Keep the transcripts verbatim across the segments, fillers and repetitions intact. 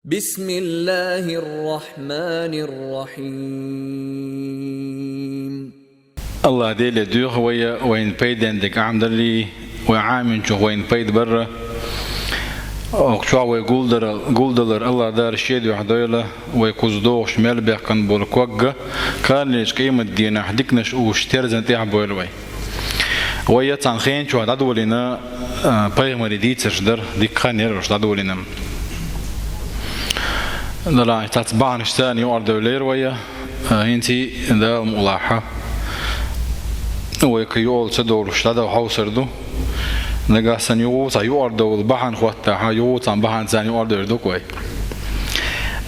بسم الله الرحمن الرحيم. АллахӀ Деле доьху вай, вайна пайденна дика Ӏамадаларе, вай Ӏамийначух вайна пайда барра. Укх чохь вай гулдалар, гулдалар АллахӀ Дала Шен дуьхьа дойла, вай кхуза догӀуш мел баьккхина болу ког а, кханалерчу къематдийнахь диканаш уьш терзан тӀехь бойла вай. Вай цхьана хенчохь дӀадолийна, а, пайхамарийн дийцарш дара, дика хан яра уьш дӀадолийна. Далахь цхьацца бахьанаш царна юкъара девлира вай, а, хӀинца а Дала мукъ лахь, вай кхин юкъал ца довлуш дӀадала хьовсур ду. Нагахь санна юха цхьа юкъара довла бахьана хӀоттахь, юха цхьана бахьана царна юкъара девр ду-кх вай.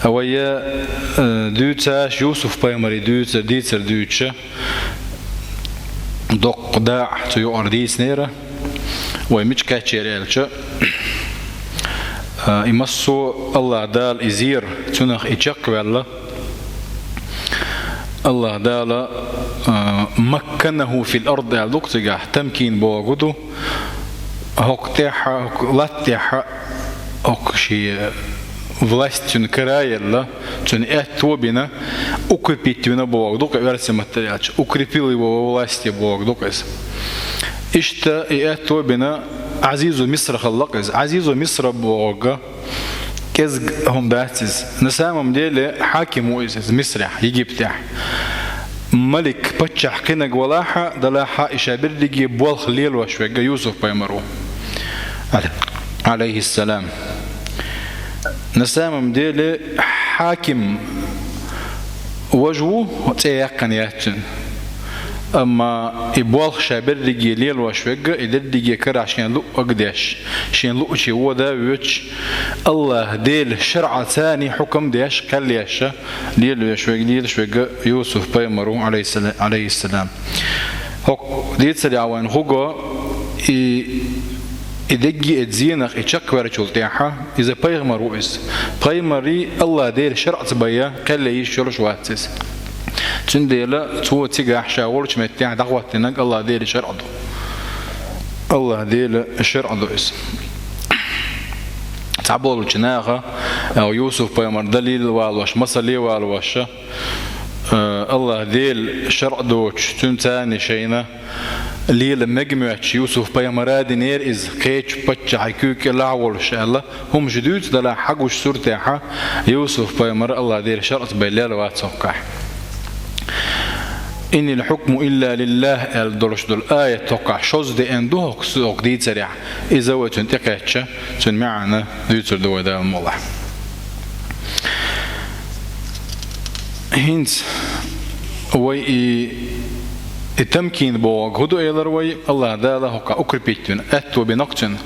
Вай, а, дуьйцуш Юсуп-пайхамаран дуьйцур, дийцар дуьйцуш, доккха дакъа цу юкъара дийцинера, вай мича кхаьчнера аьлча, а, и массо а АллахӀ Дала и зер, цунах и чекхваьлла, АллахӀ Дала, а, «مكنه في الأرض» аьлла ду-кх цигахь, тамкин бохург ду, хӀокху тӀехь, хӀокху латта тӀехь, хӀокху шен власть цуьнан кара а елла, цуьнан аьтто а бина, укрепить вина бохург ду-кх оьрсийн маттахь аьлча, укрепил его во власти бохург ду-кх иза. Иштта и аьтто а бина, Ӏазизу Мисра хилла-кх иза. Ӏазизу Мисра бохург кӀезиг хӀума дац иза. На самом деле хьаким ву иза, иза Мисрехь, Египтехь. Малик, паччахь кхинарг валахь а, далахь а, и ша берриге болх лелош верг Юсуп-пайхамар ву, Ӏалай-, Ӏалайхиссалам. На самом деле хьаким важа ву, цӀе яьккхина яц цуьнан. Амма и болх ша берриге лелош верг, и дерриге карахь шен луъург деш, шен луъучу вон а воьдуш, АллахӀ Делан шарӀаца царна хьукам деш, кхел еш, лелош верг, лелош верг Юсуп-пайхамар ву, Ӏалайхиссала-, Ӏалайхиссалам. ХӀокху дийцарехь вайна хӀу го, и, и дерриге а зенах и чекхваьллачул тӀаьхьа, иза пайхамар ву иза. Пайхамарий АллахӀ Делан шарӀаца бен кхел ян йиш йолуш вац иза. Цундела цо цигахь ша волчу меттехь дӀахӀоттийнарг АллахӀ Делан шарӀа ду. АллахӀ Делан шарӀа ду иза. Цхьаболчу наха, а, Юсуп-пайхамар далийла валош, масале валош, а, АллахӀ Делан шарӀа доцуш, цуьнан царна шайна лела мега моьттуш Юсуп-пайхамара динера иза, кхечу паччахьан куьйга кӀелахь волуш аьлла, хӀумаш дуьйцу, далахь хьагуш суртехь, Юсуп-пайхамар АллахӀ Делан шарӀаца бен лелла вац хӀокхахь. «إن الحكم إلا لله» аьлла долуш долу аят хӀокхахь шозза деана ду хӀокху, хӀокху дийцарехь. Иза вай цуьнан тӀекхаьчча, цуьнан маьӀна дуьйцур ду вай Дала мукъ лахь. ХӀинца вай и, и тамкин бохург хӀун ду элира вай, АллахӀ Дала хӀокхахь укрепить вина, аьтто бина-кх цуьнан.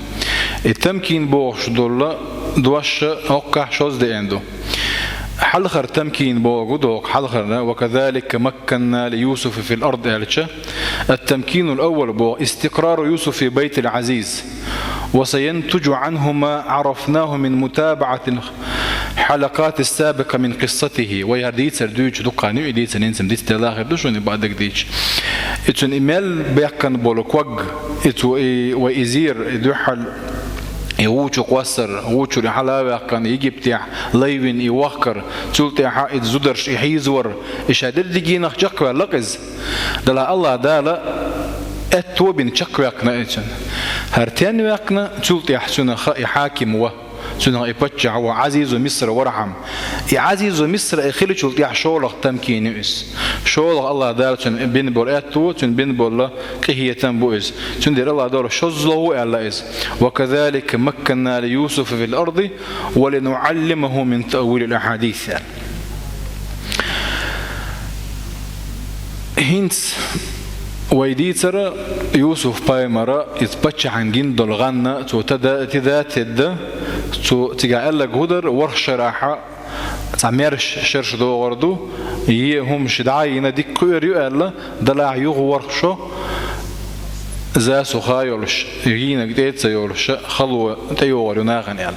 И тамкин бохуш долу дош хӀокхахь шозза деана ду. Хьалхара тамкин бохург ду хӀокху хьалхарна: «وكذلك مكنا ليوسف في الأرض» аьлча, التمكين الأول боху: «استقرار يوسف في بيت العزيز، وسينتج عنه ما عرفناه من متابعة الحلقات السابقة من قصته». Вай хӀара дийцар дуьйцуш дуккха ю и дийцар, хӀинца-м дицделла хир ду шуна и бакъдерг дийцча. И цуьнан и мел баьккхина болу ког, и цу, и, вай и зер, и дуьххьал и вучу кхоссар, вучуьра хьала а ваьккхина, Египтехь лай вина и вахкар, цул тӀаьхьа и зударш и хьийзавар, и ша дерригенах чекхваьлла-кх иза. Далахь АллахӀ Дала аьтто бина чекхваьккхина и цуьнан. ХӀара стенна ваьккхина, цул тӀаьхьа цуьнан ха и хьаким ван, цуьнан и паччахь ван, Ӏазизу Мисра вархьама. И Ӏазизу Мисра и хилчул тӀаьхьа шолгӀа тамкин ю иза. ШолгӀа АллахӀ Дала цуьнан бина болу аьтто, цуьнан бина болу къинхетам бу иза. Цундела АллахӀ Дала шозлагӀа аьлла иза: «وكذلك مكنا ليوسف في الأرض ولنعلمه من تأويل الأحاديث», аьлла. ХӀинца вай дийцара Юсуп-пайхамара иза паччахьна гина долу гӀан, цо тада-, тида, тедда, цо цигахь аьлларг хӀун дара, ворхӀ шарахь цхьа маьрша шераш догӀур ду, е хӀумаш дӀа а йина дика кхуьур ю аьлла, далахь юха ворхӀ шо засуха йолуш, йийнарг тӀе а ца йолуш, хало тӀейогӀур ю нахана аьлла.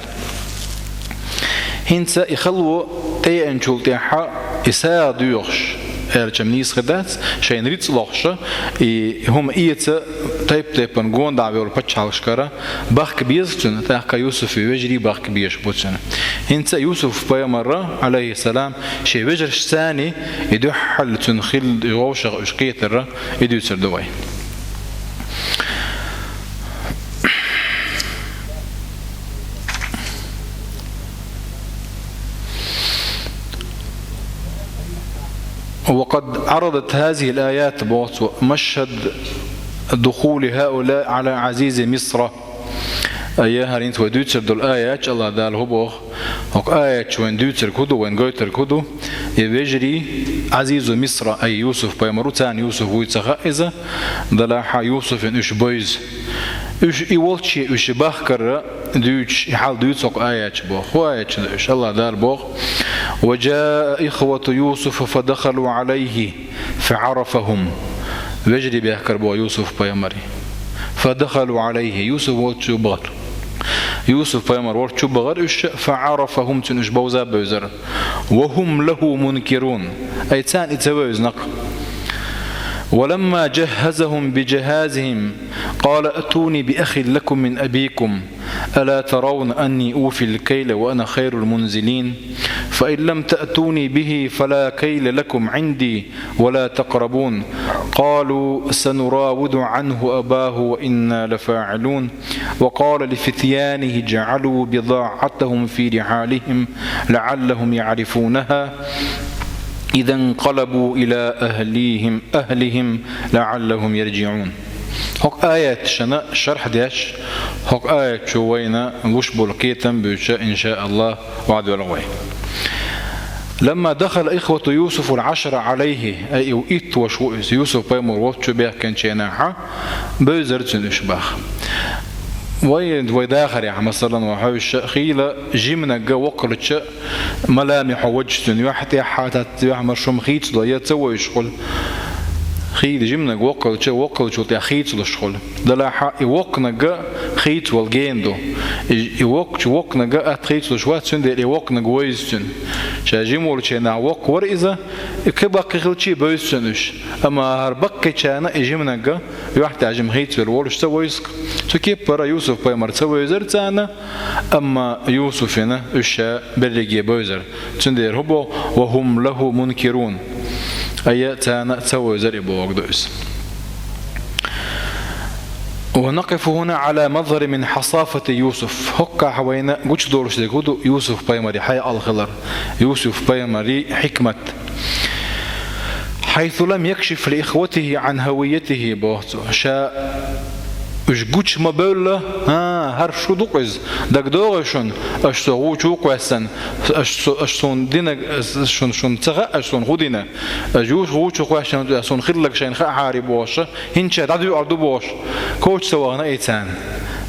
ХӀинца и хало тӀееанчул тӀаьхьа и сагӀа доьхуш, аьлча-м нийса хир дац, шайна рицкъ лохуш, и хӀума эца тайп-тайпана гонахьа йолча паччахьалкхашкара бахка беза цунна, тӀаккха Юсуфа вежарий бахка безаш ба цунна. ХӀинца Юсуф-пайхамара, Ӏалайхи салам, ший вежарашцани и дуьххьал цунна хилла вовшах уж кхетар, и дуьйцур ду вай. وقد عرضت هذه الآيات, боху цо, مشهد دخول هؤلاء على عزيز مصر. Ай, хӀара хӀинца вай дуьйцур долу аяташ, АллахӀ Дала хӀун боху? ХӀокху аяташа вайна дуьйцург хӀун ду, вайна гойтург хӀун ду? И вежарий Ӏазизу Мисра, ай, Юсуф-пайхамар ву, царна Юсуф вуй ца хаьа иза, делахь а Юсуфана уьш бевза. Уьш и волчу, уьш и бахкар дуьйцуш, и хьал дуьйцу хӀокху аяташа боху. ХӀун аяташ ду уьш? АллахӀ Дала боху: وجاء إخوة يوسف فدخلوا عليه فعرفهم. Вежарий баьхкира боху Юсуф-пайхамаре. فدخلوا عليه, Юсуф волчу чу бахара. Юсуф-пайхамар волчу чу бахара уьш, فعرفهم, цунна уьш бовза а бевзара. وهم له منكرون, ай, царна и ца вевза-кх. ولما جهزهم بجهازهم قال ائتوني بأخ لكم من أبيكم ألا ترون أني أوفي الكيل وأنا خير المنزلين فإن لم تأتوني به فلا كيل لكم عندي ولا تقربون. قالوا سنراود عنه أباه وإنا لفاعلون. وقال لفتيانه اجعلوا بضاعتهم في رحالهم لعلهم يعرفونها إذا انقلبوا إلى أهليهم أهلهم لعلهم يرجعون. ХӀокху аяташна шархь деш, хӀокху аяташа вайна луш болу кхетам буьйцуш, иншааллахӀ, ваьдда велла вай. لما دخل إخوة يوسف العشرة عليه, ай, и итт ваша ву иза, Юсуф-пайхамар волчу чу баьхкинчу хенахь, бевзара цунна уьш боху. Вай, вай дахарехь, масалан, вай хьовсуш, хийла жиманиг воккхалча, малами хьо ваджа цуьнан юьхь тӀехь, тӀаккха юьхь маршо хийцало, я ца вевзаш хуьлу. Хийла жиманиг воккхалча, воккхалчул тӀехь хийцалуш хуьлу. Делахь а и воккханиг хийцавала гена ду. И, и воккхачу воккханиг атта хийцалуш вац, цундела и воккханиг вевза цуьнан. Ша жима волчу хенахь воккха вара иза, и кхин баккхий хилча а бевза цунна уьш. Амма хӀара баккхийчарна и жиманиг юьхь тӀехь жима хийцавелла волуш ца вевза-кх. Цу кепара Юсуф-пайхамар ца вевзара царна, амма Юсуфана уьш ша берриге бевзара. Цундела хӀун боху: وهم له منكرون. Ай, царна ца вевзара и бохург ду иза. ونقف هنا على مظهر من حصافة يوسف. ХӀоккхахь вайна гучудолуш дерг хӀун ду? Юсуф-пайхамаран хьекъал хилар, Юсуф-пайхамаран хьикмат. حيث لم يكشف لإخوته عن هويته, боху цо. Ша уьш гучу ма бевлла, а, хӀара шу ду-кх иза, дагадогӀий шуна, аша со гӀу чу кхоьссина, аша со, аша суна динарг, шуна, шуна ца хаьа, аша суна хӀун дина, аша юха гӀу чу кхоьссина, суна хилларг шайна хаахьара бохуш, хӀинца дӀадоьлхур ду бохуш, коча ца вахана и царна.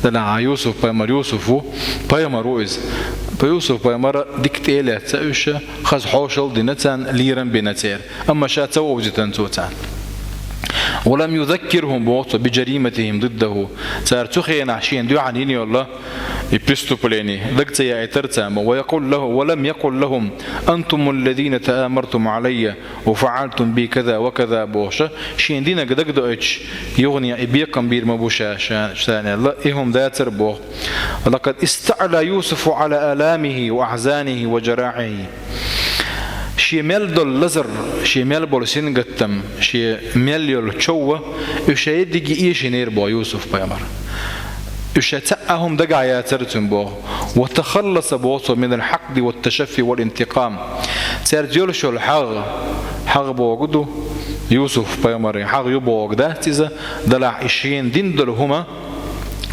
Делахь а Юсуф-пайхамар Юсуф ву, пайхамар ву иза. Юсуф-пайхамар дика тӀе а лаьцна уьш, хаза хьошалла а дина царна, лерам а бина церан. Амма ша ца вовзийтина цо царна. ولم يذكرهم, боху цо, بجريمتهم ضده. Цара цу хенахь шена дуьхьал йина йолу и преступление дага ца яийтира царна. ويقل له، ولم يقل لهم: أنتم الذين تآمرتم علي وفعلتم بي كذا وكذا, бохуш, шена динарг дагадоуьйтуш, юха и бекхам бийр ма бу ша, ша, шена аьлла, и хӀума дацара боху. لقد استعلى يوسف على آلامه وأحزانه وجراحه. Шен мел долу лазар, шен мел болу сингаттам, шен мел йолу чов, уьш шайн дерриге эшийнера боху Юсуф-пайхамар. Уьш шайн цхьа а хӀума дагахь яцара цуьнан боху. وتخلص, боху цо, من الحقد والتشفي والانتقام. Цаьрца йолуш йолу хьагӀ, хьагӀ бохург ду, Юсуф-пайхамаран хьагӀ ю бохург дац иза, делахь и шена дина долу хӀума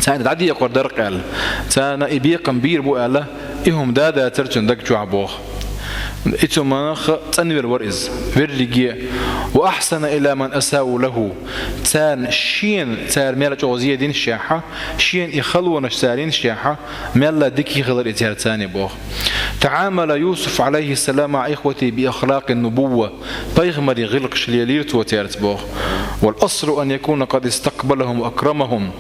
царна дӀадекъар дара-кх аьлла, царна и бекхам бийр бу аьлла, и хӀума да-дацара цуьнан даг чохь боху. И цу манах цӀанвелла вара иза, верриге. وأحسن إلى من أساءوا له. Царна шена, цара мел чӀогӀа зе динашехь, шена и халонаш цара йинашехь, мелла дика хилира иза царна боху. تعامل يوسف عليه السلام مع إخوته بأخلاق النبوة. Пайхамаран гӀиллакхаш лелийра цо цаьрца боху. والأصل أن يكون قد استقبلهم وأكرمهم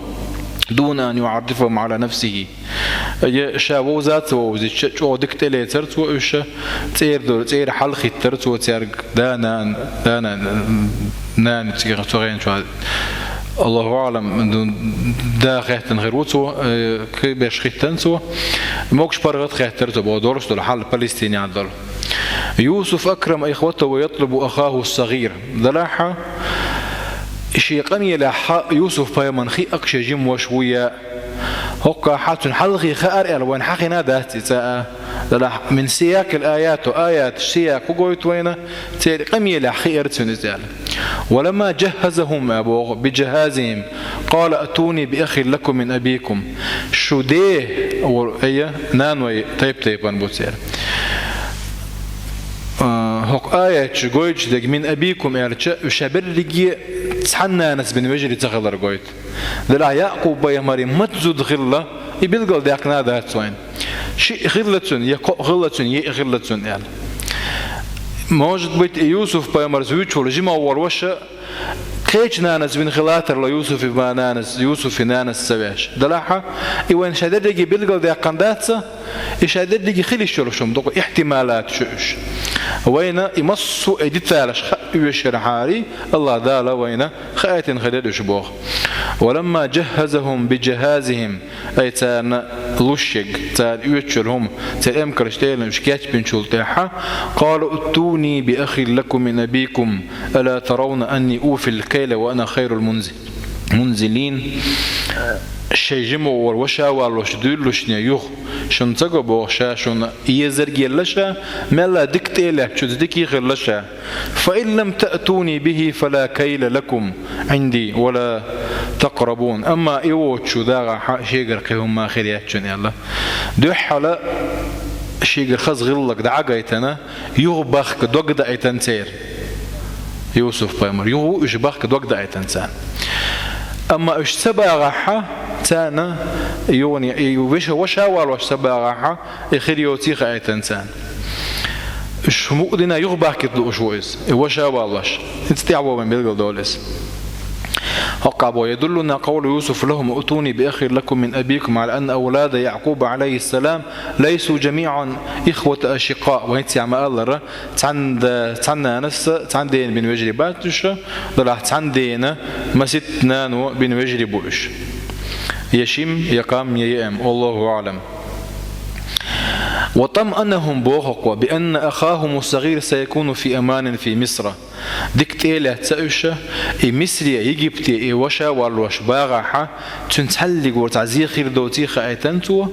دون أن يعرفهم على نفسه. Я ша вовза а ца вовзийтича, чӀогӀа дика тӀелецара цо уьш, цӀера долу, цӀера хьалахиттара цо цаьрга, да, нана, да, нана, нана, цигахь цу хенахь чохь Аллаху аълам, ду-, да хаьттина хир ву цо, э, кхы беш хӀиттина цо. Могуш паргӀат хаьттира цо, бо долуш долу хьал Палестинехь долу. Юсуф акрама ихватаху ва ятлубу ахаху сагӀир. Делахь, шен къамелехь Юсуф-пайхамарна хиъна шен жима ваша ву яа. ХӀокхахь цуьнан хьалхе хаьара аьлла, вайна хьахийна дац и цӀа а. Делахь, мин сиякъил аят, аяташ сиякъ хӀун гойту вайна, церан къамелехь хиира цуьнан иза аьлла. Ва ламма жаххазахум, а боху, би жахазихим, къала атуни би ахин лакум мин абикум. Шу де, ва, айя, наной тайп-тайпана бу церан. А, хӀокху аяташ гойтуш дерг мин абикум аьлча, уьш ша берриге цхьана нанас бина вежарий ца хилар гойту. Делахь Якъуб-пайхамаран маса зуда хилла, и билгалдаьккхина дац вайна. Шиъ хилла цуьнан, я кхоъ хилла цуьнан, йиъ хилла цуьнан аьлла. Может быть, и Юсуф-пайхамарца вуьйцуш волу жима волу ваша кхечу нанас вина хилла тарло Юсуфан нанас, Юсуфан нанас ца веш. Делахь, и вайна ша дерриге билгалдаьккхина дац, и ша дерриге хила йиш йолуш хӀума ду-кх, ихтималат шу уьш. Вайна и массо а и деталаш хаа оьшурхьарий, Аллах Дала вайна хаийтина хилира уьш боху. Ва ламма жаххазахум би жахазихим, ай царна луш ерг, цара оьцуш йолу хӀума, церан эмкалш тӀе а йиллина уьш кечбинчул тӀаьхьа, къала аттуни би ахин лакум мин абикум, ала таравна анни уфил кайла ва ана хайрул мунзи-, мунзилин. Шайн жима волу ваша валлалуш дуьйлалушне юха шуна ца го боху ша шуна езарг елла ша, мелла дика тӀе а лаьтташ, дика а хилла ша. Фа ин лам таътуни бихи фала кайла лакум Ӏинди ва ла такърабун. Амма и воцуш шу дагӀахь, шегара кхин хӀума хир яц шуна аьлла. Дуьххьала шегара хаза гӀиллакх дӀа а гайтина, юха бахка дог даийтина церан. Юсуф-пайхамар, юха уьш бахка дог даийтина царна. Амма уьш ца багӀахь, царна юха и веша ваша валлалуш ца багӀахь, и хир йоций хаийтина царна. Уьш мукъа дина юха бахкийта лууш ву иза, и ваша валлалуш. ХӀинца тӀаьхьа вай билгалдолу иза. ХӀокхахь боху, ядуллуна къавлу Юсуф лахум аттуни би ахин лакум мин абикум Ӏала анна авлада Якъуба Ӏалайхиссалам лайсу жамиӀан ихвата ашикъа. Вай цхьа ма-аллара, цхьана да-, цхьана нанас, цхьана дена бина вежарий бац уьш, делахь цхьана дена масийтта нано бина вежарий бу уьш. Я шим, я къам, я еам, Аллаху аълам. Ва тамъанахум боху-кх, би анна ахахуму сагӀир сайакуну фи аманин фи Мисра. Дика тӀе а лаьцна уьш, и Мисре, Египте, и ваша валлалуш багӀахь, цуьнан цхьаллиг вара цхьа зе хир доций хаийтина цо,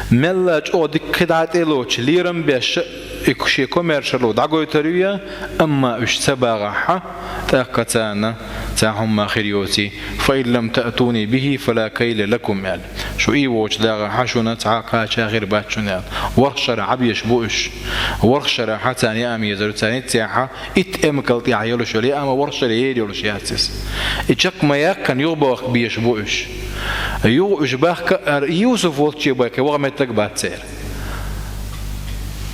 мелла чӀогӀа дика кхидӀа тӀе а лоцуш, лерам беш, и шен комаьршалла дӀагойтур ю я, амма уьш ца багӀахь, тӀаккха царна цхьа хӀума хир йоций, фа ин лам таътуни бихи фала кайла лакум аьлла. Шу и воцуш дагӀахь, шуна цхьа кхача хир бац шуна аьлла. ВорхӀ шарахь Ӏа безаш бу уьш. ВорхӀ шарахь царна яам езар ю, царна иццехь итт эмкал тӀехь йолуш йолу яам ворхӀ шаре ер йолуш яц иза. И чекх ма яьккхина юха бахка безаш бу уьш. Юха уьш бахка ара Юсуф волчче бен кхин ваха меттиг бац церан.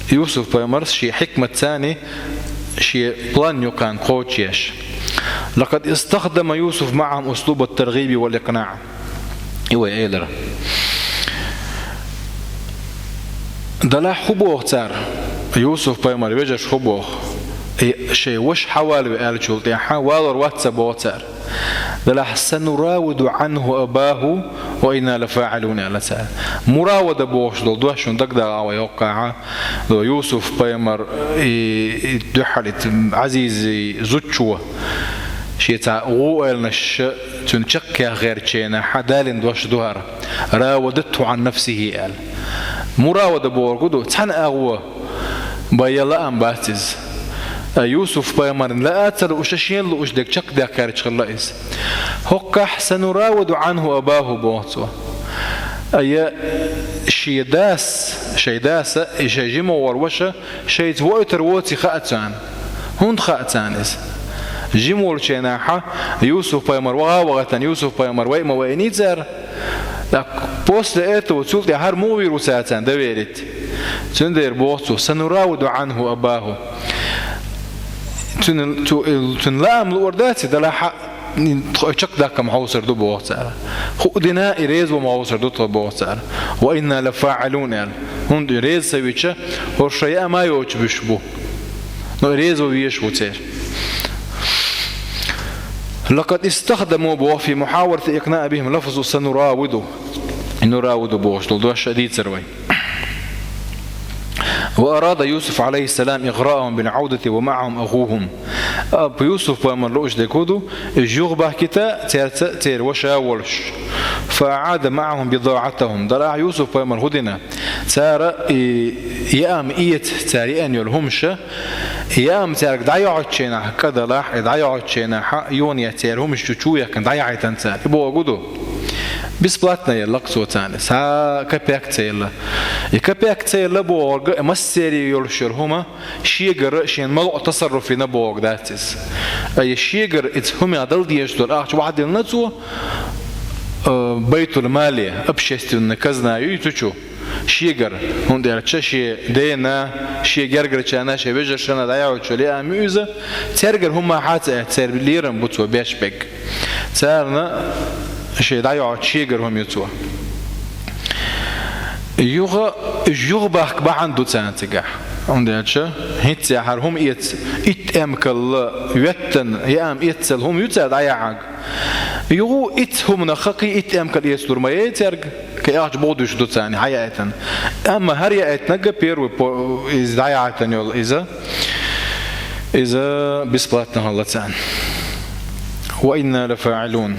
Юсуф-пайхамарс шен хьикматца, шен план юкъана кхочуш еш. Лакъад истахдама Юсуф маӀахум услуба таргӀиби вал икънаӀ. И вай элира. Делахь хӀун боху цара? Юсуф-пайхамар вежарш хӀун боху? И шайн ваша хьавалаве аьллачул тӀаьхьа валор вац ца боху цара. Делахь сануравиду Ӏанху абаху ва инна лафаӀилун аьлла цара. Муравада бохуш долу дош шуна дагадогӀу вай хӀокхахь. До Юсуф-пайхамар и, и дуьххьал и Ӏазизи зудчо шен цхьа гӀу ойланаш цуьнан чекхъяха гӀертачу хенахь далийна дош ду хӀара. Равадатху Ӏан нафсихи аьлла. Муравада бохург ду, цхьана агӀо бен я лаам бац иза. Ткъа Юсуф-пайхамарна лаа ца лууш, шена лууш дерг чекхдаккха гӀерташ хилла иза. ХӀокхахь сануравиду Ӏанху абаху боху цо. Ткъа я шен дас, шайн даса, и шайн жима вара ваша, шайца войтур воций хаьа царна. ХӀунда хаьа царна иза? Жима волчу хенахь Юсуф-пайхамар ваха а вахийтина, Юсуф-пайхамар вай а ма вайиний цара. ТӀаккха после этого цул тӀаьхьа хӀара муха вийр ву цара царна доверить? Цундела боху цо, сануравиду Ӏанху абаху. Цуьнан, цу-, цуьнан лаам луур дац, делахь тхо чекхдаккха ма хьовсур ду боху цара. Хуу дина и реза ван ма хьовсур ду тхо боху цара. Ва инна лафаӀилун аьлла. ХӀунда и реза ца вича, хӀорш шайн яа ма йоцуш буьсуш бу. Но и реза ван везаш ву церан. لقد استخدموا بوه في محاولة إقناع أبيهم لفظ سنراود. نراود بوه، شو دوش ديتر وي. وأراد يوسف عليه السلام إغراءهم بالعودة ومعهم أخوهم. Ап Юсуф пайхамар луш декуду, жугъ бахкита, церца, цер ваша волш. فأعاد معهم بضاعتهم. Дала Юсуф пайхамар худина. Цара и яам иец цара яан йол хумша, яам царг дайочена кадалах, и дайочена ха юн я цер хумш чу чу якан дайайтан цар. И богуду. Бесплатно я лаксо цани. Са капек цела. И капек цела бога массери йол шер хума, шегара шен мало тасарруфина бог датис. А я шегар иц хума дал диеш дол ахч вахдил нацу, э, байтул мали, общественная казна ю тучу. Шегар, хун дер ча ше дена, ше гергар чана, ше вежер шана даяо чоли амюза, цергар хума хаца, цер лирам буцо бешбек. Царна ше даяо шегар хум юцо. Юга, юг бахк бахан дуцан цига. Ундача, хитца хар хум иец, ит эмкал веттан, яам иецал хум юца даяхаг. Югу ит хумна хакъи ит эмкал иец дурма е церг, ке ахч бодуш дуцани, хаяйтан. Амма хар яйтнага первый по, из даяйтан йол иза, иза бесплатно халацан. وإنا لفاعلون.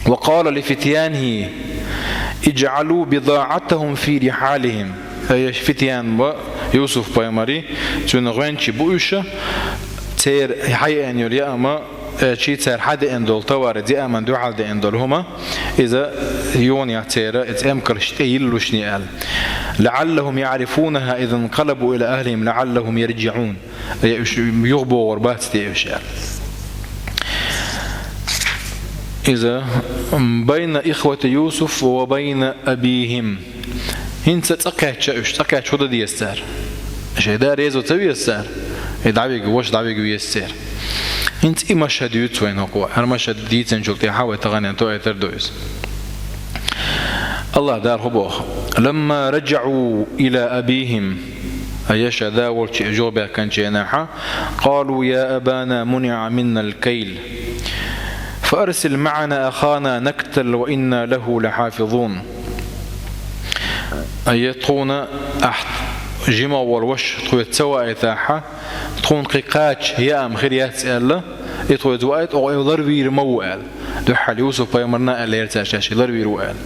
وقال لفتيانه اجعلوا بضاعتهم في رحالهم. Ай фитян ва Юсуф пайхамари, цуна гъвенчи буюша, цер хаян йол яама, э, чи цар хада эндол товар, диаман дуал де эндол хума, иза юн я цера, иц эмкал ште йиллушни ал. لعلهم يعرفونها إذا انقلبوا إلى أهلهم لعلهم يرجعون. Э, уш юг богор бац те уш ал. Иза, м, بين إخوة يوسف وبين أبيهم. Хинца цакача уш, цакач худа диесцар. Шеда резо цавиесцар. Э, давиг, вош давиг виесцар. Хинц и машад юц вайн хоква. Хар машад дицен чул те хавай таганен то этер дуйс. Аллах дар хубох. لما رجعوا إلى أبيهم. Аяша да волчи жобя канченаха. قالوا يا أبانا منع منا الكيل. فأرسل معنا أخانا نكتل وإنا له لحافظون. Ая тхуна ахт жима вол ваш тхуя цава айтаха, тхун кхи кач яам хир яц элла, и тхуя зуайт о ларвир мау эл. Духал Юсуф пайхамарна эл ерца шаши ларвир ву эл.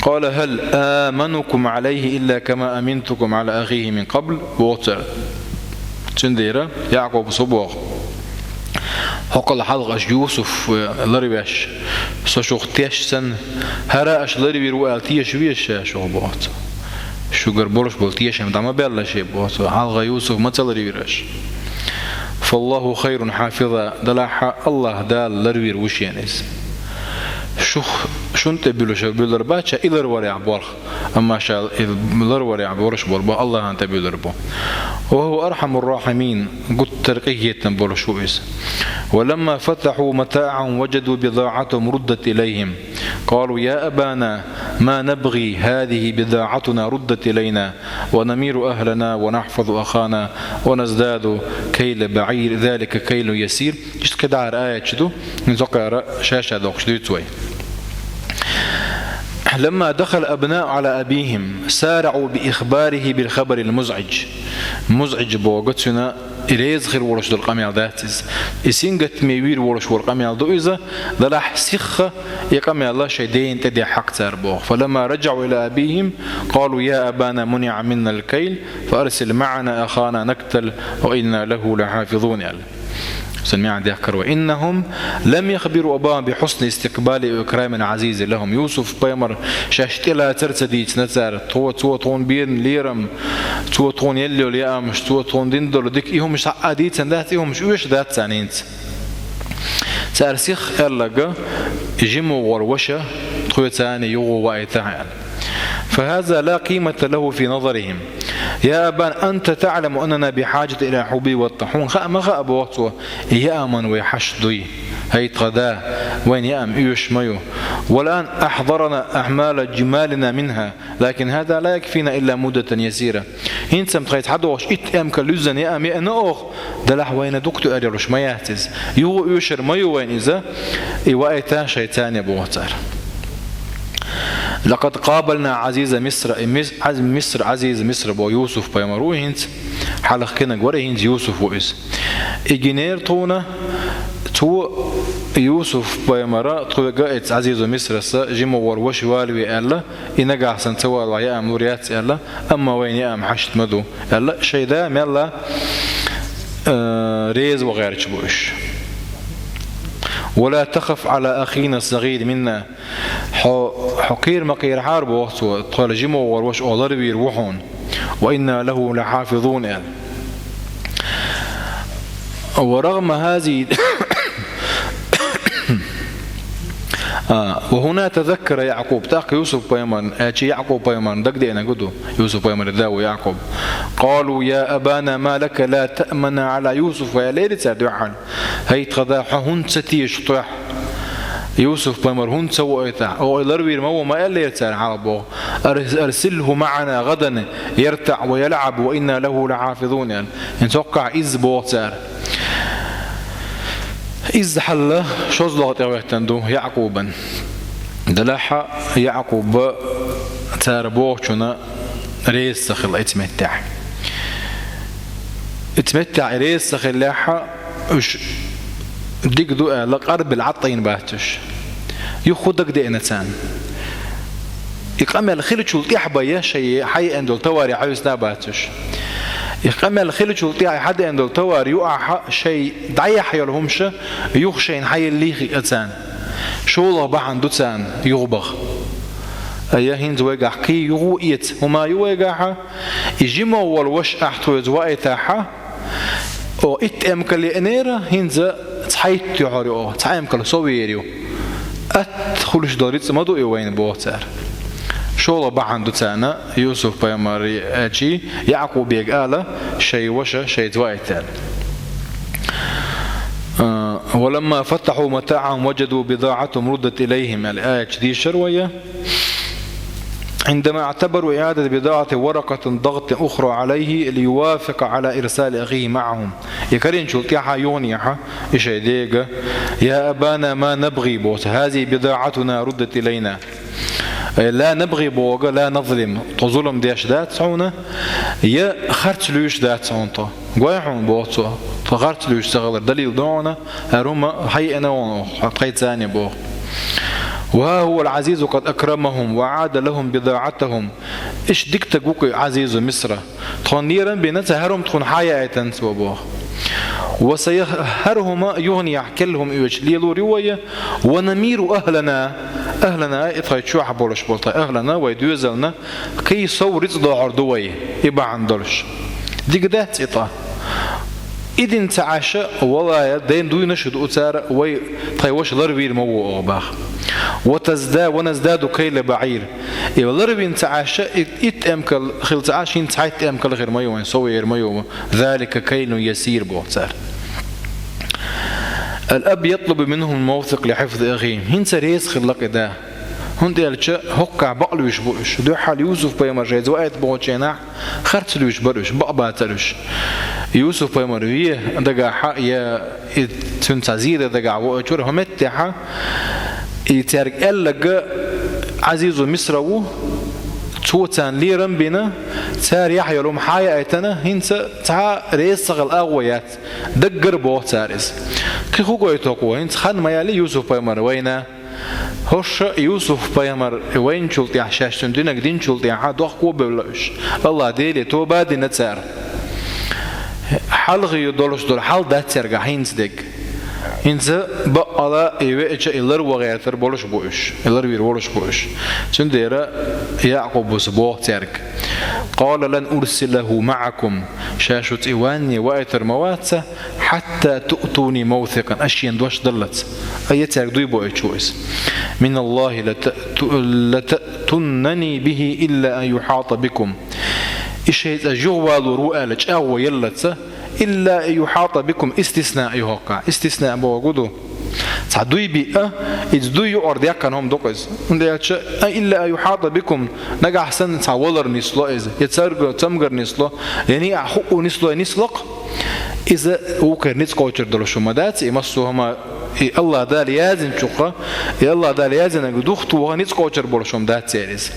قال هل آمنكم عليه إلا كما أمنتكم على أخيه من قبل. Воцар. Цундира Якъуб субох. Хокъал халгъаш Юсуф, э, ларвеш. Со шух теш сан, хара аш ларвир ву эл теш веш шух боц. Шугар болш бол тешам дама белла ше боц. Халгъа Юсуф маца ларвираш. فالله خير حافظا, далаха Аллах дал ларвир вушенис. Шух шунте билуша билар бача илар варя болх. Амма шал илар варя борш бол бо Аллахан те билар бо. وهو أرحم الراحمين, гуттар къигетан болш ву ис. ولما فتحوا متاعهم وجدوا بضاعتهم ردت إليهم. قالوا يا أبانا ما نبغي هذه بضاعتنا ردت إلينا ونمير أهلنا ونحفظ أخانا ونزداد كيل بعير ذلك كيل يسير. Ишт кадар аят чду, ин зокъара шаша докъш дуйцвай. لما دخل أبناء على أبيهم سارعوا بإخباره بالخبر المزعج. Музъиж бога цуна и рез хир волш дол къамял дацис. И сингат ме вир волш вор къамял ду иза, далахь сихха и къамяла шай дейн те де хьакъ цар бох. فلما رجعوا إلى أبيهم قالوا يا أبانا منع منا الكيل فأرسل معنا أخانا نكتل وإنا له لحافظون, ял. Сан мя дехкар ва. إنهم لم يخبروا أباهم بحسن استقبال وإكرام العزيز لهم. Юсуф пайхамар шаш тела царца дийцна цар, тхо, цо тхун бен лерам, цо тхун еллел яамш, цо тхун диндол дик, и хумш са а дийцан дац, и хумш уьш дац санинц. Цар сих эллага, жиму гъор ваша, тхоцани югъу вайта хьал. فهذا لا قيمة له في نظرهم. يا أبانا أنت تعلم أننا بحاجة إلى حبوب الطعام. Хун ха ма ха бохцо, яаман вай хаш дуй. ХӀай тха да, вайна яам оьшуш ма ю. والآن أحضرنا أعمال جمالنا منها، لكن هذا لا يكفينا إلا مدة يسيرة. ХӀинца-м тхоай цхьадогӀуш итт эмкал юззана яам яьнна оха, делахь вайна дукха тоъар йолуш ма яц иза. Юха оьшур ма ю вайна иза, и ваийта шайца, боху цара. لقد قابلنا عزيز مصر، и Мис-, Ӏаз-, Миср, Ӏазиз Миср боху Юсуп-пайхамар ву хӀинца, хьалха кинаг вара хӀинца Юсуп ву иза. И гинера тхуна, цо Юсуп-пайхамара тхоьга а, эцу Ӏазизу Мисраса жима вара ваша валаве аьлла, и нагахь санна ца валавахь яам лур яц аьлла, амма вайна яам хьашт ма ду аьлла, шайн да мелла, э, реза ван гӀерташ бу уьш. ولا تخف على أخينا الصغير منا. Хьо, хьо кхера ма кхерахьара, боху цо, тхоьл жима вогӀур ваша оха ларвийр ву хьуна. وإنا له لحافظون аьлла. ورغم هذه، а, وهنا تذكر يعقوب. ТӀаккха Юсуп-пайхамарна, аьлча Якъуб-пайхамарна дагадеанарг ду, Юсуп-пайхамаран да ву Якъуб. قالوا يا أبانا ما لك لا تأمنا على يوسف, аьллера цара дуьххьал. ХӀай тха да, хьо хӀунда ца тешаш тхох? Юсуп-пайхамар хӀунда ца воуьйту? Оха и ларвийр ма ву, ма аьллера цара хьалха боху. أر-, أرسله معنا غدا يرتع ويلعب وإنا له لحافظون аьлла. ХӀинца хӀоккхахь изза боху цара. Изза хьал шозлагӀа тӀехӀоьттина ду Якъубан. Делахь Якъуба цара бохучунна реза ца хилла оцу меттехь. Оцу меттехь реза ца хиллехь, уьш дика ду аьлла, къарбина Ӏад тӀаийна бац уьш. Юха хӀун дагадеана царна? И къамел хиллачул тӀаьхьа бен шайн хьаеана долу товаре хьаьвсина а бац уьш. И къамел хиллачул тӀаьхьа хьадеана долу товар юкъахь шайн дӀаяхьа йолу хӀумаш юха шайна хьаеллий хиъна царна. ШолгӀа бахьана ду царна юха баха. Ай, хӀинца вайгахь кхин юха а эца хӀума ю вайгахь, и жима волу ваша ахь тхоьца ваийтахь, оха итт эмкал еанера, хӀинца цхьайтта тоьхна ю оха, цхьа эмкал сов ер ю. Атта хуьлуш долу рицкъа ма ду и вайна, боху цара. ШолгӀа бахьана ду царна Юсуп-пайхамар, э, чий, Якъубега ала, шайн ваша шайца ваийта аьлла. А, ولما فتحوا متاعهم وجدوا بضاعتهم ردت إليهم аьлла аят дийшира вай. عندما اعتبروا إعادة بضاعة ورقة ضغط أخرى عليه ليوافق على إرسال أخيه معهم. И карийначул тӀаьхьа юханехьа и шайн дега: يا أبانا ما نبغي, боху, هذه بضاعتنا ردت إلينا. Э, لا نبغي боху, لا نظلم. Тхо зулам деш дац хьуна, я харц луьйш дац хьуна тхо. Гой хьуна, боху цо, тхо харц луьйш ца хилар далил ду хьуна, хӀара хӀума хьаеана ву хьуна, тхайца, боху. وها هو العزيز قد أكرمهم وأعاد لهم بضاعتهم. Иштта дика стаг ву-кх и Ӏазизу Мисра. Тхуна лерам бина, цхьа хӀара хӀума тхуна хьаяийтина цо, боху. وسيخ-, хӀара хӀума юханехьа керла хӀума оьцуш лелор ю вай. ونمير أهلنا. أهلنا, и тхайн чохь болуш болу тхайн أهلنا, вайн доьзална, кхин сов рицкъа дохьур ду вай, и бахьана долуш. Дика дац и тӀаккха? И дина ца Ӏаш, валлахӀи, дайна дуйна шу ду цара, вай тхайн ваша ларвийр ма ву оха, боху. وتزدا-, ونزداد كيل بعير. И ларвина ца Ӏаш, и итт эмкал хила ца Ӏаш, хӀинца цхьайтта эмкал хир ма ю вайн, сов ер ма ю. ذلك كيل يسير, боху цара. الأب يطلب منهم الموثق لحفظ أخيه. ХӀинца реза хилла-кх и да. ХӀунда аьлча хӀоккхахь бакъ луьйш бу уьш. Дуьххьал Юсуп-пайхамар шайца ваийта бохучу хенахь харц луьйш бара уьш, бакъ бацара уьш. Юсуп-пайхамар вен дагахь я и цуьнан цхьа зеран дагахь воуьйтура, хӀокху меттехь и цаьрга аьлларг Ӏазизу Мисра ву, цо царна лерам бина, цара яхьа йолу хӀума хьаяийтина, хӀинца цхьа реза ца хила агӀо яц. Даггара боху цара иза. Кхин хӀун гойту хӀокхо, хӀинца хан ма яьллий Юсуп-пайхамар вайна? ХӀорш Юсуп-пайхамар вайначул тӀаьхьа, шаьш цуьнан динарг динчул тӀаьхьа дохко а бевлла уьш. АллахӀ Деле тоба а дина цара. Хьалхе долуш долу хьал дац цаьргахь хӀинца дерг. ХӀинца баккъала и веача, и ларван гӀертар болуш бу уьш, и ларвийр волуш бу уьш. Цундела Якъубас боху цаьрга: قال لن أرسله معكم. Ша шуьца и ванне ваийтар ма вац, حتى تؤتوني موثقا, аш шена дош даллалц. Ай, я цаьрга дуй боуьйтуш ву иза. من الله لتأت-, لتأتونني به إلا أن يحاط بكم. И шайца аш юхавалор ву аьлла чӀагӀо яллалц, إلا أن يحاط بكم, истисна ю хӀоккхахь. Истисна бохург хӀун ду? Цхьа дуй биъа, иза дуй юкъара деккхана хӀума ду-кх иза. ХӀунда аьлча, а, илла ан юхьата бикум, нагахь санна цхьа валар нисло иза, я царга-, цамгар нисло, я ниъа хӀуъу нисло, я нисло-кх. Иза вукхар ницкъ кхочур долуш хӀума дац, и массо а хӀума, и АллахӀ Дала яздинчух, и АллахӀ Дала яздинарг духтухьа ницкъ кхочур болуш хӀума дац церан иза.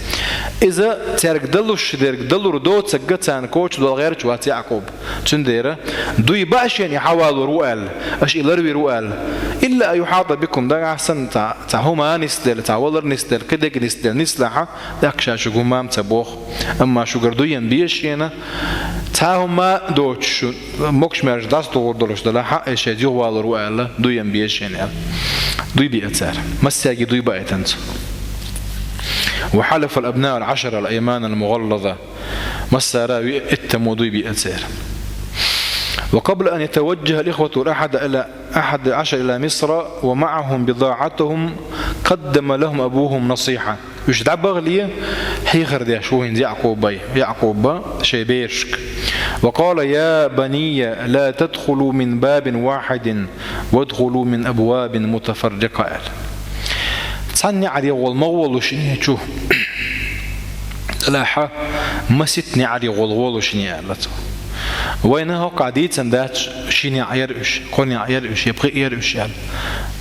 Иза цаьрга далуш дерг далур доцург царна кхочушдала гӀерташ вац Яъкъуб. Цундела дуй баа шена и хьавалор ву аьлла, аша и ларвир ву аьлла. Илла ан юхьата бикум, нагахь санна цхьа, цхьа хӀума нисделла, цхьа валар нисделла, кхидерг нисделла нислахь, тӀаккха ша шуьга хӀумма а ца боху. Амма шуьгара дуй а беза шена, цхьа хӀума а доцуш, могуш-маьрша дӀасадохур долуш делахь а, ша шуьца юхавалор ву аьлла, дуй а беза шена аьлла. Дуй биъа цара. Массаьрга дуй баийтина цо. وحلف الأبناء العشرة الأيمان المغلظة. Массара виъ иттаммо дуй биъа церан. وقبل أن يتوجه الإخوة الأحد إلى، أحد عشر إلى مصر ومعهم بضاعتهم، قدم لهم أبوهم نصيحة. Уьш дӀабахале, хьехар деш ву хӀинца Яъкъубай, Яъкъуба шайн берашка. وقال: يا بني لا تدخلوا من باب واحد وادخلوا من أبواب متفرقة, аьлла. Цхьана неӀаре гӀолла ма гӀолалаш шуна чу. Делахь а масийтта неӀаре гӀолла гӀолалаш шуна, аьлла цо. Вайна хӀокхахь дийцина дац, ши неӀ яра уьш, кхо неӀ яра уьш, я пхиъ яра уьш аьлла.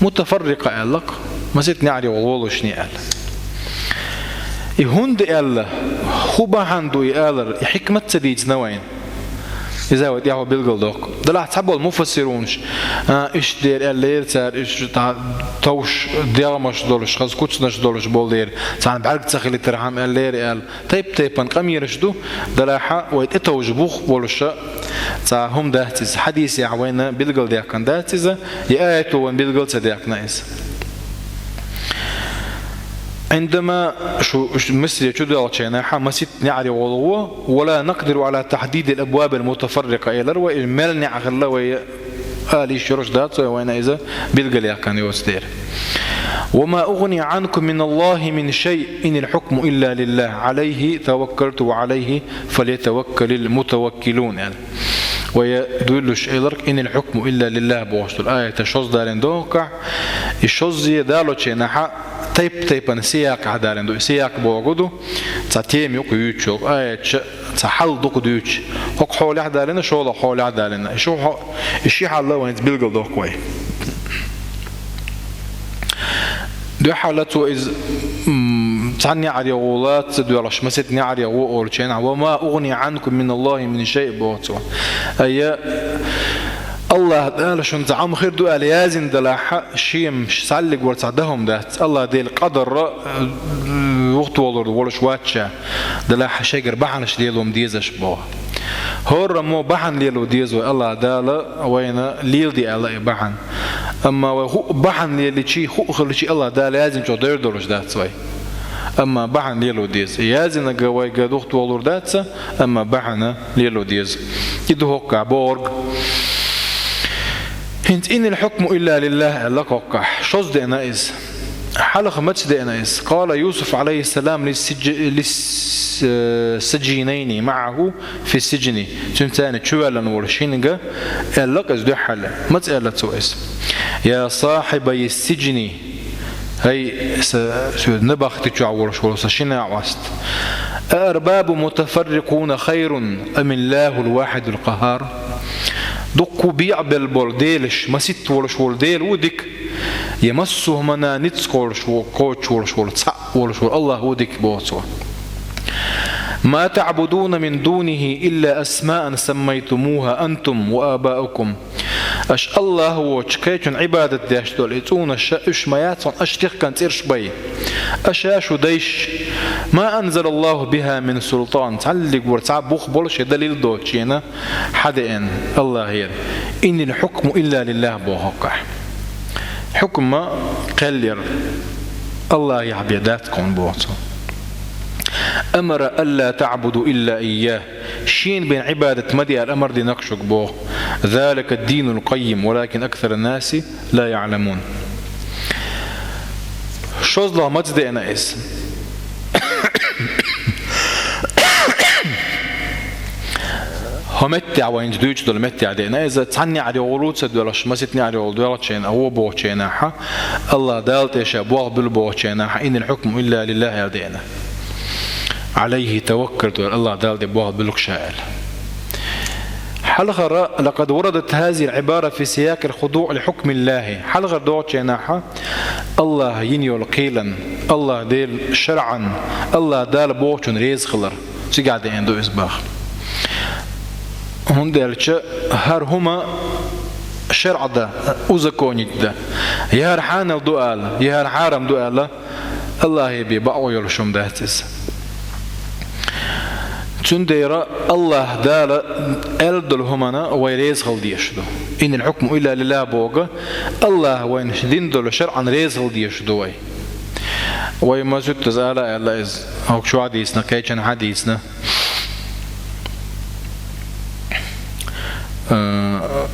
Мутафаррикъа аьлла-кх, масийтта неӀаре гӀолла гӀолалаш шуна аьлла. И хӀунда аьлла, хӀун бахьана ду и алар, и хьикмат ца дийцина вайна. Иза вай тӀаьхьо билгалдоккху. Делахь цхьаболу муфассирунаш, а, иштта дера аьлла лерира цара, иштта товш дегӀамаш долуш, хаза куцанаш долуш болу дера, царна бӀаьрг ца хилийтархьама аьлла лерира аьлла. Тайп-тайпана къамелаш ду, делахь а вай тӀетовжа бух болуша цхьа хӀума дац иза. Хьадисехь вайна билгалдаьккхина дац иза, я аято вайна билгал ца даьккхина иза. عندما шу, шу Мисре чу доьлхучу хенахь масийтта неӀаре гӀолла гӀо, ولا نقدر على تحديد الأبواب المتفرقة, элира вай, мел неӀ хилла вай ала йиш йолуш дац вай, вайна иза билгалъяьккхина йоцу дера. وما أغني عنكم من الله من شيء إن الحكم إلا لله عليه توكلت وعليه فليتوكل المتوكلون, аьлла. Вай дуьйлуш элира, إن الحكم إلا لله бохуш долу аят шозза далийна ду хӀокхахь, и шозза далочу хенахь тайп-тайпана сиякъехь далийна ду. И сиякъ бохург ду, цхьа тема юкъа юьйцуш йолу аяташ, цхьа хьал дукха дуьйцуш. ХӀокху хьолехь далийна, шолгӀа хьолехь далийна. И шу хьо-, и ши хьал вайна билгалдоккху вай. Дуьххьал цо иза, м, цхьана неӀаре гӀолла ца доьлхуш, масийтта неӀаре гӀо олучу хенахь, وما أغني عنكم من الله من شيء боху цо. Ай, АллахӀ Дала шуна цхьа хӀума хир ду аьлла яздина делахь а, шен цхьаллиг вара цхьа дан хӀума дац. АллахӀ Делан къадарра, э, вухтавалур волуш вац ша. Делахь а шайгара бахьанаш лело ма дезаш боху. ХӀора мо бахьана лело деза вай, АллахӀ Дала вайна леладе аьлла и бахьана. Амма вай хӀуъа бахьана лелийча, хӀуъа хилча, АллахӀ Дала яздинчух дер долуш дац вай. Амма бахьана лело деза. Яздинарг вайга духтавалур дац, амма бахьана лело деза. И ду хӀокхахь бохург. ХӀинца إن الحكم إلا لله аьлла хӀокхахь. Шозза деана иза. Хьалха маца деана иза. قال يوسف عليه السلام للسج-، للس-، السجينين معه في السجن. Цуьнца цхьаьна чувоьллина волу шинга аьлла иза дуьххьал. Маца аьлла цо иза? يا صاحبي السجن. ХӀай, сан, соьца набахти чохь волуш волу сан шина а, васт. أأرباب متفرقون خير أم الله الواحد القهار؟ Дуккха бекъабелла болу делаш, масийтта волуш волу Дела ву дика, я массо а хӀуманна ницкъ кхочуш во-, кхочуш волуш волу, цхьаъ волуш волу АллахӀ ву дика боху цо. ما تعبدون من دونه إلا أسماء سميتموها أنتم وآباؤكم. Аша АллахӀ воцуш кхечунна Ӏибадат деш долу и цӀунаш, уьш ма яц хьуна аша тихкан цӀераш бай. Аша шу дайша. ما أنزل الله بها من سلطان. Цхьаллиг вара цхьа бух болуш я далил доцуш шена хьадеана АллахӀера. إن الحكم إلا لله боху хӀокхахь. Хьукма кхел яр АллахӀехь бен дац кхунна боху цо. أمر ألا تعبدوا إلا إياه. Шена бен Ӏибадат ма де аьлла амар дина-кх шуьга боху. ذلك الدين القيم ولكن أكثر الناس لا يعلمون. ШозлагӀа маца деана иза? ХӀо меттехь вайна дуьйцуш долу меттехь деана иза, цхьанна неӀаре гӀуллакх ца доьлхуш, маситта неӀаре гӀолла доьлхучу хенахь, вон бохучу хенахь, Аллах Дала тӀе ша болх буьллу бохучу хенахь, «Инил хьукму илла лиллахӀ», аьлла деана. «Ӏалайхи таваккалту», аьлла, Аллах Дала тӀе болх буьллу ша аьлла. Хьалхара, «Лакъад варадат хазихил Ӏибара фи сиякъил худуӀ ли хьукмиллахӀи». Хьалхара дохучу хенахь, Аллаха йина йолу кхелан, Аллах Делан шарӀан, Аллах Дала бохучунна реза хилар. Цигахь деана ду иза боху. ХӀунда аьлча хӀара хӀума шарӀ дан, узаконить дан, я хӀара хьанал ду ала, я хӀара хьарам ду ала, Аллахе бен бакъо йолуш хӀума дац иза. Цундела Аллах Дала аьлла долу хӀуманна вай реза хила дезаш ду. «Инил хьукму илла лиллахӀ» боху, Аллаха вайна дина долу шарӀан реза хила дезаш ду вай. Вай маситтаза ала аьлла иза, хӀокху чохь дийцина, кхечанхьа дийцина. Э,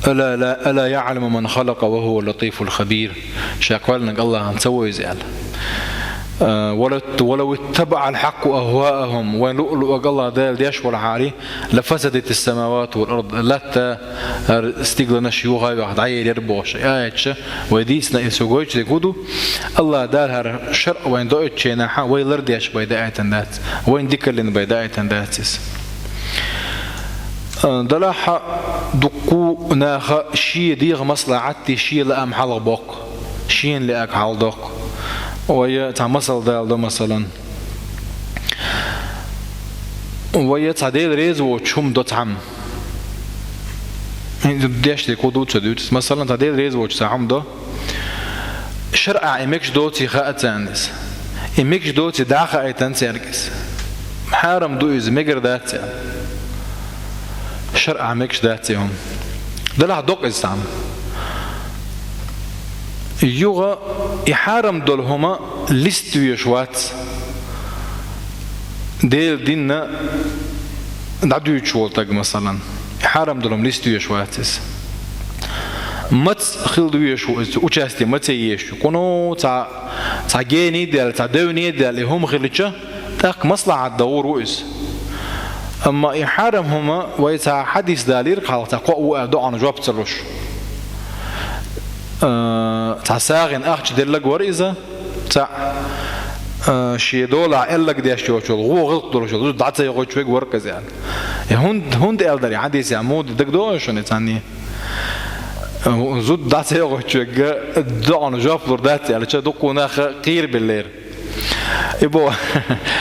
«Ала ла, ала яӀламу ман халакъа ва хӀува латифул хабир». Ша кхоьллинарг Аллахана ца вуй иза аьлла. Э, «Валат-, валав иттабаӀал хьакъу ахваахӀум». Вайн луъ-луъург Аллах Дала деш валахьара, «лафасадатис самавату вал ард». Латта, хӀара стигланаш юха а ваха дӀаер яра бохуш. Аяташ вай дийцина, иза шу гойтуш дерг хӀун ду? Аллах Дала хӀара шарӀ вайна доуьйтучу хенахь, вай лардеш бен даийтина дац, вайна дика лина бен даийтина дац иза. Э, делахь а дуккха а наха шен дегӀан маслахьатти шен лаам хьалха боккху, шена лаьарг хьалха доккху. Вай цхьа масал дала до, масалан. Вай цхьа Дела реза воцучу хӀума до цхьамма. Деш дерг хӀун ду ца дуьйцу. Масалан, цхьа Дела реза воцучу цхьа хӀума до. ШарӀа и мегаш доций хаа царна иза. И мегаш доций дӀа а хаийтина цаьрга иза. Хьарам ду иза, мегар дац царна. ШарӀа мегаш дац и хӀума. Делахь доккху иза цхьамма. Юха и хьарам долу хӀума листа везаш вац. Делан динна дӀадуьйцуш волу стаг, масалан, и хьарам долу хӀума листа везаш вац иза. Маца хила везаш ву иза, участие маца езаш ву. Кхуно цхьа, цхьа гений а даьлла, цхьа девний а даьлла, и хӀума хилча, тӀаккха маслахьат догӀур ву иза. Амма и хьарам хӀума вай цхьа хьадис далийра хьалха, цхьа кхоъ ву аьлла, доӀана жоп ца луш. Э, цхьа сагӀина ахча деллаг вара иза, цхьаъ, э, шен долахь аьллаг деш йоцуш йолу, гӀо гӀиллакх долуш йолу зуда дӀа ца йохуьйтуш верг иза аьлла. Э, хӀунда, хӀунда аьлла дара и хьадис, я муха дагадогӀу шуна и цхьанне? Э, зуда дӀа ца йохуьйтуш верг доӀана жоп лур дац аьлла, ча дуккха нах кхерабеллера. И бо-,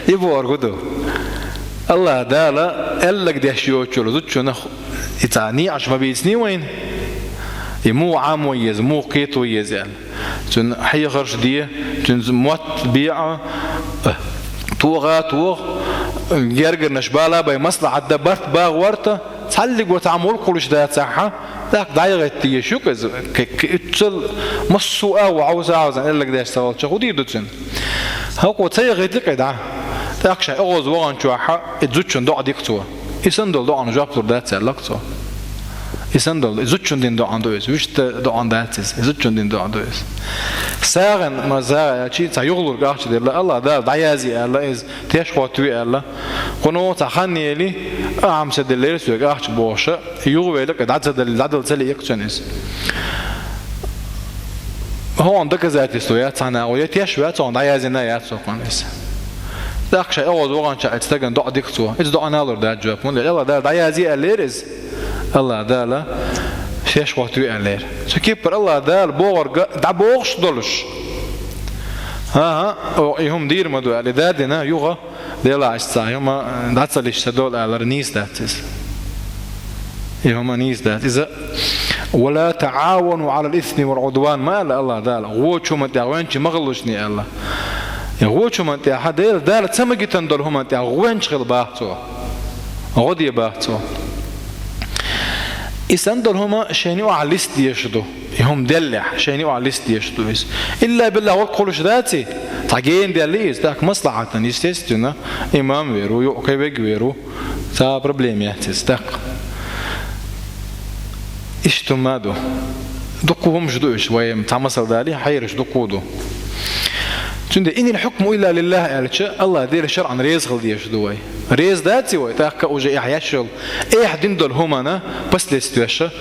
и бохург хӀун ду? Аллах Дала аьллаг деш йоцуш йолу зудчунна и цхьа некъаш ма бийцинний вайна? И муха Ӏамо еза, муха кхето еза аьлла. Цуьнан хьехарш де, цуьнца мотт беӀа, тоха а тоха, гергарнаш бала бен маслахьат дан барт бан гӀерта, цхьаллиг ван цхьа муьлхха хуьлуш дацахь, тӀаккха дӀаяхӀитта езаш ю-кх иза, к-, к-, уьццул массо а агӀо хьовса а хьовзан аьллаг деш ца волча, хӀун дийр ду цуьнан? ХӀокхо ца яхийтира-кх и дӀа. ТӀаккха ша оьгӀаз ваханчохь и зудчун доӀа дика цо. И санна долу доӀана жоп лур дац аьлла-кх цо. И санна долу, и зудчун дина доӀа ду иза. Вуьшта доӀа дац иза, и зудчун дина доӀа ду иза. СагӀина ма сагӀа аьлча, цхьа юхалург ахча делла, Аллах Дала дӀаязъе аьлла иза, теш хӀоттаве аьлла. Кхуно цхьа хан ели, ахьа ма ца деллера соьга ахча бохуша, юхавелла-кх, дӀа ца дал-, дӀадала ца лиъ-кх цуьнан иза. ХӀокхунна доказательство яц цхьа нахо, я теш вац хьуна, дӀаяздина яц хьуна иза. ТӀаккха шайн оьгӀаз ваханчохь и стагана доӀа дика цо. Иза доӀана лур дац жоп. ХӀунда аьлча Аллах Дала дӀаязъе аьллера иза. Аллах Дала теш хӀоттаве аьллера. Цу кеппара Аллах Дала бохург дӀабохуш долуш. ХӀан-хӀа, о, и хӀума дийр ма ду аьлла, и дадина юха, делахь иштта цхьа хӀума дӀа ца лиш ца долу алар нийса дац иза. И хӀума нийса дац иза. «Ва ла таӀавану Ӏалал исми вал Ӏудван», ма аьлла Аллах Дала, гӀочу хӀуманна тӀехь гӀоьнча ма хилалаш аьлла. И гӀочу хӀуманна тӀехь, Дела, Дала ца магийтина долу хӀуманна тӀехь гӀоьнча хила боху цо. ГӀо де боху цо. И санна долу хӀума шайна юкъахь листа дезаш ду. И хӀума деллехь, шайна юкъахь листа дезаш ду иза. Илла билла гӀуллакх хуьлуш даций? Цхьа гена даьлла иза, тӀаккха маслахьатана, естественно, имам вер ву, юкъа кхин вег вер ву. Цхьа проблема яц иза, тӀаккха. Иштта хӀума ду. Дуккха хӀумаш ду уьш, вай цхьа масал далий, хьеруш дуккха ду. Цундела «إن الحكم إلا لله» аьлча, АллахӀ Дала шарӀан реза хила дезаш ду вай. Реза дац вай, тӀаккха уже эхь еш йолу, эхь дина долу хӀуманна последствиеша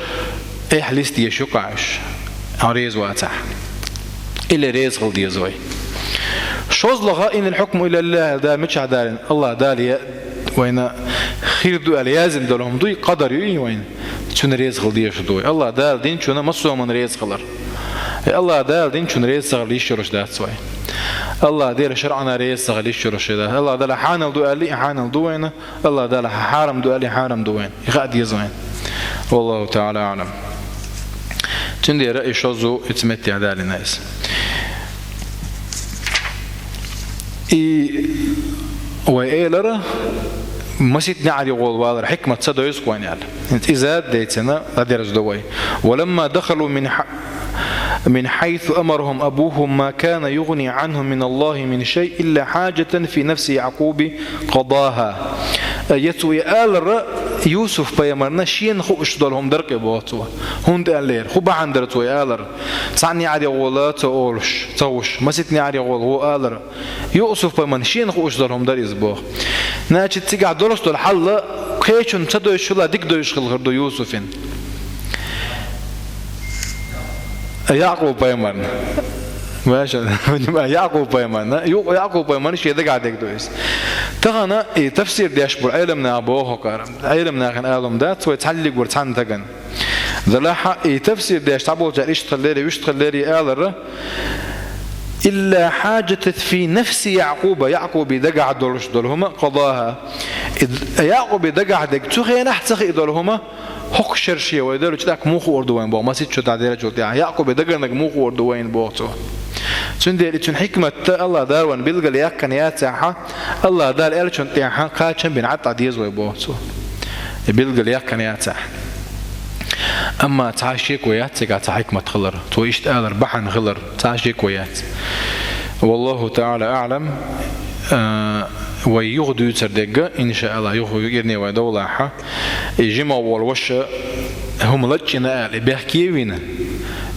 эхь листа еш ю кхаьуш, хьо реза вацахь. Или реза хила деза вай. ШозлагӀа «إن الحكم إلا لله» аьлла, Дала мичахь далийна, АллахӀ Дала е-, вайна хир ду аьлла яздина долу хӀума дуй, къадар ю и вайна. Цунна реза хила дезаш ду вай. АллахӀ Дала динчунна массо а хӀуманна реза хилар. Э, АллахӀ Дала динчунна реза ца хила йиш йолуш дац вай. АллахӀ Дала шарӀана реза ца хила йиш йолуш дац. АллахӀ Дала хьанал ду аьлла, и хьанал ду вайна. АллахӀ Дала хьарам ду аьлла, и хьарам ду вайна. И хаа деза вайна. والله تعالى أعلم. Цундела и шозза, и цу меттехь далийна иза. И вай элира, масийтта неӀарехула валар хьикмат ца дойзу вайна аьлла. ХӀинца иза дийцина, дӀадерзадо вай. «ولما دخلوا من ح-، من حيث أمرهم أبوهم ما كان يغني عنهم من الله من شيء إلا حاجة في نفس يعقوب قضاها». Я цо и алара, Юсуф-пайхамарна шена хууш долу хӀума дара-кх и, боху цо. ХӀунда аьллера, хӀун бахьана дара цо и алара? Цхьана неӀарехула ца олуш, ца гӀуш, масийтта неӀарехула гӀо алара. Юсуф-пайхамарна шена хууш долу хӀума дара иза, боху. Значит, цигахь долуш долу хьал кхечунна ца дойзуш хилла, дика дойзуш хилла хир ду Юсуфина. Якъуб-пайхамарна. Маша, Якъуб-пайхамарна. Ю-, Якъуб-пайхамарна шен дагахь дерг ду иза. Тахана и тафсир деш болу Ӏеламнаха боху кара. Ӏеламнахана алам дац вай цхьаллиг вара цхьанна тагана. Делахь а и тафсир деш цхьаболчара иштта хилла лерий, вуьшта хилла лерий алара: «إلا حاجة في نفس يعقوب», Якъубан дагахь долуш долу хӀума, «قضاها». И Якъубан дагахь дерг цу хенахь ца хиъна долу хӀума, хӀокху шерше вай деллачу тӀаккха муха хуур ду вайна, боху, масийтта шо тӀехь деллачул тӀехь Якъубан дагарниг муха хуур ду вайна, боху цо. Цундела и цуьнан хьикмат АллахӀ Дала вайна билгал яьккхина яцахь, АллахӀ Дала аьллачунна тӀехь кхачам бина Ӏад Ӏа деза вай, боху цо. И билгал яьккхина яцахь. Амма цхьа шеко яц цигахь цхьа хьикмат хилар, цо иштта алар бахьана хилар, цхьа шеко яц. والله تعالى أعلم. А, вай юха дуьйцур дерг, иншааллахӀ, юха юкъаренна вай довлахь, и жима волу ваша хӀума лачкъийна аьлла, и бехке а вина,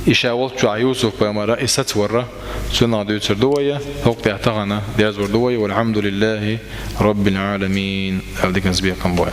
и ша волччохь Юсуф-пайхамар, и сацавар, цунах дуьйцур ду вай, хӀокху тӀехь тахана дерзор ду вай, والحمد لله رب العالمين. Дала диканца бекхам бойла.